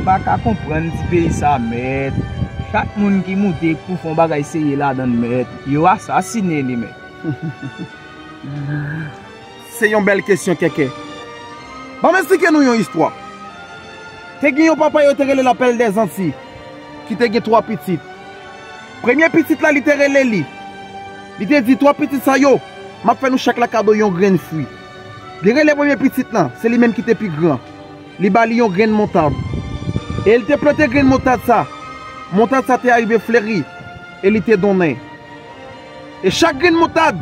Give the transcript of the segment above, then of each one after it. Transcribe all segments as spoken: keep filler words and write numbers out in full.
Pa ka konprann ti peyi sa, mèt. Chak moun ki moute pou fè yon bagay serye ladan l, mèt, yo asasine li, mèt. Se yon bèl kesyon, Kèkè. Ban m esplike nou yon istwa. Te gen yon papa yo te rele Lapèl dèzanti, ki te gen twa pitit. Premye pitit la, li te rele li. Li te di, twa pitit sa yo, m ap fè nou chak la kado yon grenn fwi. Li rele premye pitit lan, se li menm ki te pi gran. Li ba li yon grenn montad. E li te plante grenn montad sa. Montad sa te arive fleri, e li te donnen. E chak grenn montad,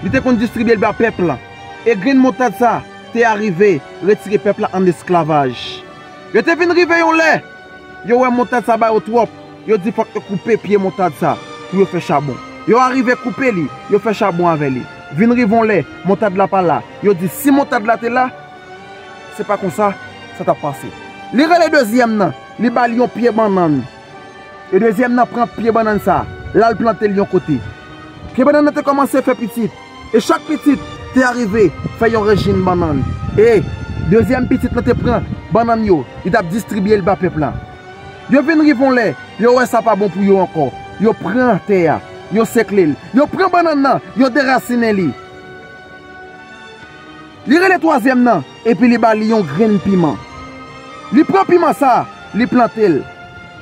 li te konn distribye l ba pèp lan. E grenn montad sa te arive retire pèp la ann esklavaj. Yo te vin rive yon lè, yo wè montad sa ba yo twòp. Yo di fòk yo koupe pye montad sa pou yo fè chabon. Yo arive koupe li, yo fè chabon avè li. Vin rive yon lè, montad la pa la. Yo di si montad la te la, se pa konsa sa t ap pase. Li rele dezyèm nan, li ba li yon pye bannann. E dezyèm nan pran pye bannann sa, l al plante l yon kote. Pye bannann nan te kòmanse fè pitit, e chak pitit te arive fè yon rejim bannann. E dezyèm pitit lan te pran bannann yo, li t ap distribye l ba pèp la. Yo vin rive yon lè, yo wè sa pa bon pou yo ankò. Yo pran tè a, yo sekle l. Yo pran bannann nan, yo derasinen li. Li rele twazyèm nan, epi li ba li yon grenn piman. Li pran piman sa, li plante l.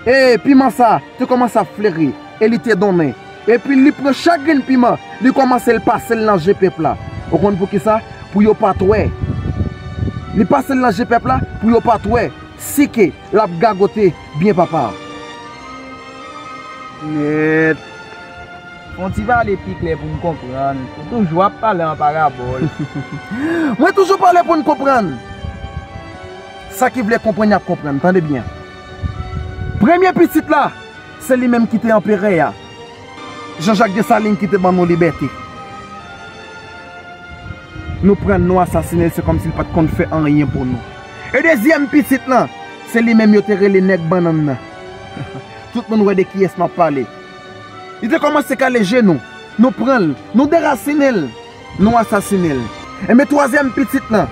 E piman sa te kòmanse ap fleri, e li te donnen. Epi li pran chak grenn piman, li kòmanse l pase l nan je pèp la. Ou konn poukisa? Pou yo pa t wè. Li pase l nan je pèp la, pou yo pa t wè. Si ke l ap gagote byen papa. Mèt. Fè yon ti pale pi klè pou m konprann. Ou toujou ap pale an parabòl. Mwen toujou pale pou n konprann. Sa ki vle konprann, y ap konprann. Tande byen. Premye pitit la, se li menm ki te anperè a. Jean Jacques Dessalines ki te ban nou libète. Nou pran l, nou asasine l, se kòmsi l pa t konn fè anyen pou nou. E dezyèm pitit lan, se li menm yo te rele nèg bannann nan. Tout moun wè de kiyès m ap pale. Li te kòmanse kale je nou. Nou pran l, nou derasinen l, nou asasine l. Enben twazyèm pitit lan,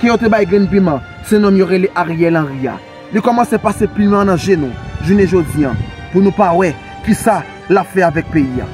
ke yo te bay grenn piman, se nonm yo rele Ariel Henry a. Li kòmanse pase piman nan je nou, jounen jodi an, pou nou pa wè kisa l ap fè avèk peyi a.